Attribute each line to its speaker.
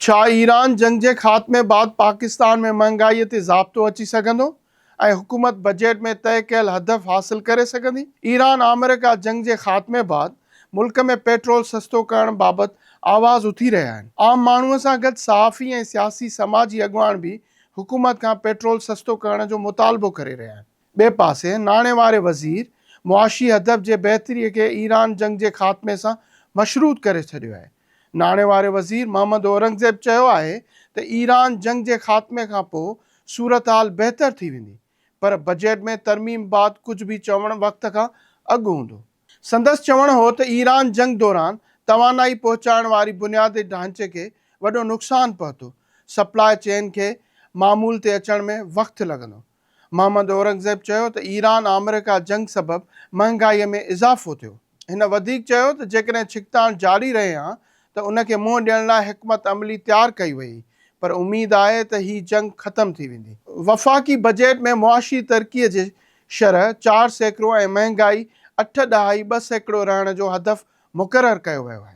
Speaker 1: ڇا ايران جنگ جي خاتمي بعد پاڪستان ۾ مهانگائي تي ضابطو اچي سگهندو ۽ حڪومت بجيٽ ۾ طئي ڪيل هدف حاصل ڪري سگهندي؟ ايران آمريڪا جنگ جي خاتمي بعد ملڪ ۾ پيٽرول سستو ڪرڻ بابت آواز اٿي رهيا آهن. عام ماڻهو سان گڏ صحافي ۽ سياسي سماجي اڳواڻ به حڪومت کان پيٽرول سستو ڪرڻ جو مطالبو ڪري رهيا آهن. ٻئي پاسي ناڻي واري وزير معاشي هدف جي بهتري کي ايران جنگ جي خاتمي سان مشروط ڪري ڇڏيو آهي. ناڻي واري وزير محمد اورنگزيب چيو آهي ته ايران جنگ جي خاتمي کانپوء صورتحال بهتر ٿي ويندي پر بجيٽ ۾ ترميم بعد ڪجهه به چوڻ وقت کان اڳ هوندو. سندس چوڻ هو ته ايران جنگ دوران توانائي پهچائڻ واري بنيادي ڍانچي کي وڏو نقصان پهتو، سپلاء چين کي معمول تي اچڻ ۾ وقت لڳندو. محمد اورنگزيب چيو ته ايران آمريڪا جنگ سبب مهانگائي ۾ اضافو ٿيو. هن وڌيڪ چيو ته جيڪڏهن ڇڪتاڻ جاري رهي ها ته ان کي منهن ڏيڻ لاء حڪمت عملي تيار ڪئي وئي پر اميد آهي ته هي جنگ ختم ٿي ويندي. وفاقي بجيٽ ۾ معاشي ترقي جي شرح 4% ۽ مهانگائي اٺ ڏهائي 2% رهڻ جو هدف مقرر ڪيو ويو آهي.